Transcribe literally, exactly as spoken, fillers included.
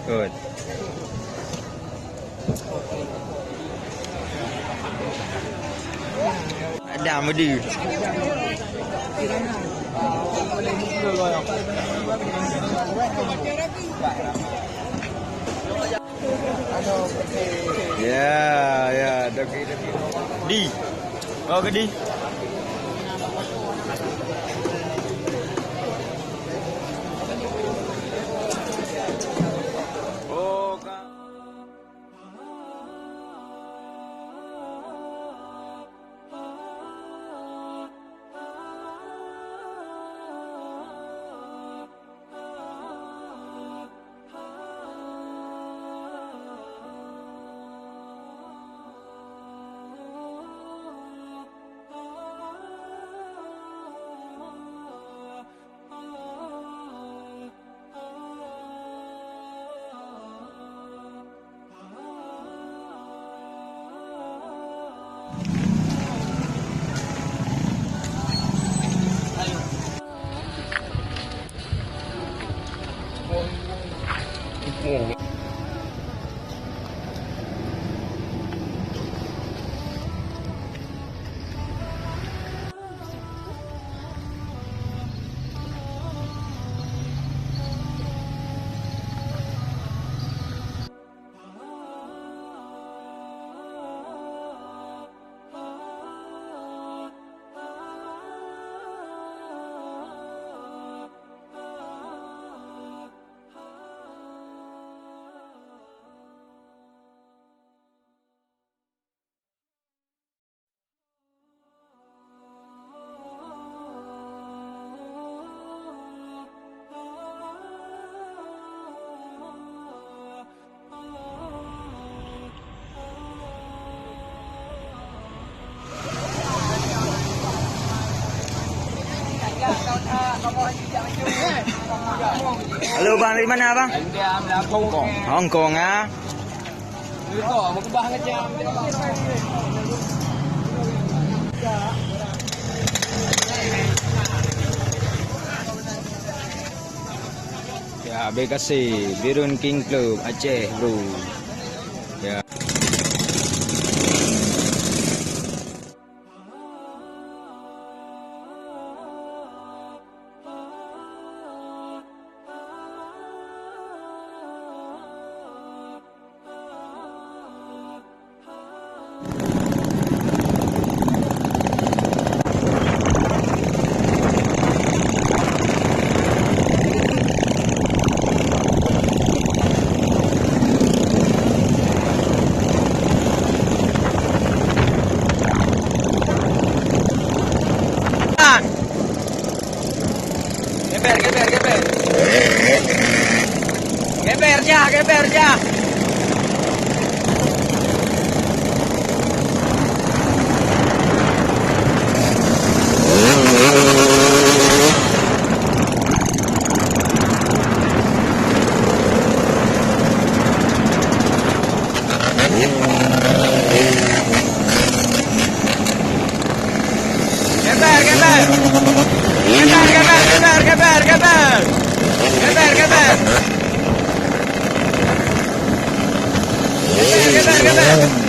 Good. Ada mudi. Ya, ya, dah. Di. Oh, ke di? Oh, ka- Halo, bang, dari mana, bang? Hong Kong. Hong Kong, ah. Ya, B K C, Birun King Club, Aceh, bro. Ya. Geber, geber, geber. Geber jah, geber jah. Geber, geber. Geber, geber, geber, geber, geber. Geber, geber. Geber, geber, geber.